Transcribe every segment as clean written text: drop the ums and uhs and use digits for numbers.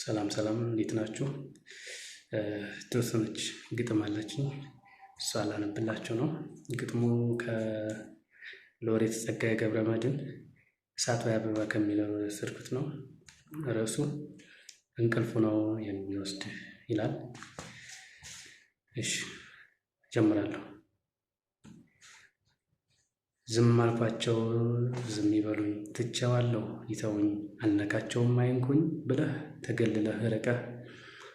ሰላም ሰላም፣ እንዴት ናችሁ? የተወሰነች ግጥም አለችኝ፣ እሷ ላነብላችሁ ነው። ግጥሙ ከሎሬት ጸጋዬ ገብረመድኅን እሳት ወይ አበባ ከሚለው የወሰድኩት ነው። ርዕሱ እንቅልፉ ነው የሚወስድህ ይላል። እሺ፣ ጀምራለሁ። ዝም አልኳቸው ዝም ይበሉኝ፣ ትቼዋለሁ ይተውኝ፣ አልነካቸውም አይንኩኝ ብለህ ተገልለህ ርቀህ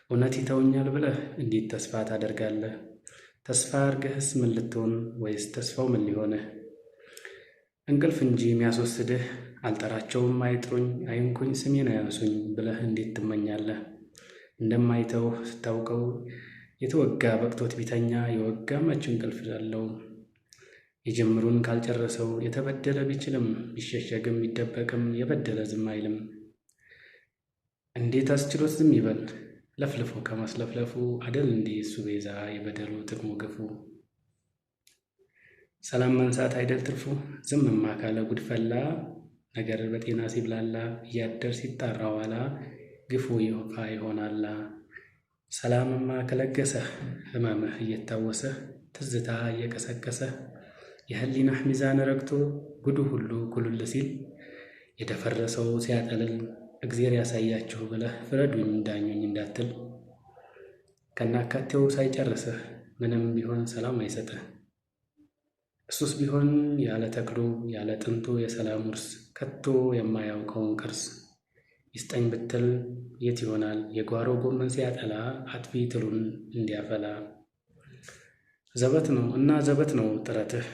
እውነት ይተውኛል ብለህ እንዴት ተስፋ ታደርጋለህ? ተስፋ አድርገህስ ምን ልትሆን ወይስ ተስፋው ምን ሊሆንህ? እንቅልፍ እንጂ የሚያስወስድህ አልጠራቸውም አይጥሩኝ አይንኩኝ ስሜን አያንሱኝ ብለህ እንዴት ትመኛለህ? እንደማይተውህ ስታውቀው የተወጋ በቅቶት ቢተኛ የወጋ መች እንቅልፍ አለው? የጅምሩን ካልጨረሰው የተበደለ ቢችልም ቢሸሸግም ቢደበቅም የበደለ ዝም አይልም። እንዴት አስችሎት ዝም ይበል? ለፍልፎ ከማስለፍለፉ አደል እንዴ እሱ ቤዛ የበደሉ ጥቅሙ ግፉ። ሰላም መንሳት አይደል ትርፉ? ዝምማ ካለ ጉድፈላ ነገር በጤና ሲብላላ እያደር ሲጣራ ኋላ ግፉ ይፋ ይሆናላ። ሰላምማ ከለገሰህ ህመምህ እየታወሰህ ትዝታ እየቀሰቀሰህ የህሊናህ ሚዛን ረግቶ ጉዱ ሁሉ ኩልል ሲል የደፈረሰው ሲያጠልል እግዜር ያሳያችሁ ብለህ ፍረዱኝ ዳኙኝ እንዳትል ከናካቴው ሳይጨርስህ ምንም ቢሆን ሰላም አይሰጥህ። እሱስ ቢሆን ያለ ተክሉ ያለ ጥንቱ የሰላም ውርስ ከቶ የማያውቀውን ቅርስ ይስጠኝ ብትል የት ይሆናል የጓሮ ጎመን ሲያጠላ አጥፊ ትሉን እንዲያፈላ። ዘበት ነው እና ዘበት ነው ጥረትህ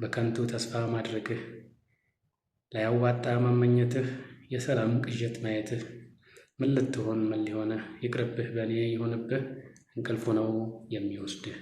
በከንቱ ተስፋ ማድረግህ ላያዋጣ መመኘትህ የሰላም ቅዠት ማየትህ ምን ልትሆን ምን ሊሆንህ ይቅርብህ በእኔ ይሁንብህ እንቅልፉ ነው የሚወስድህ።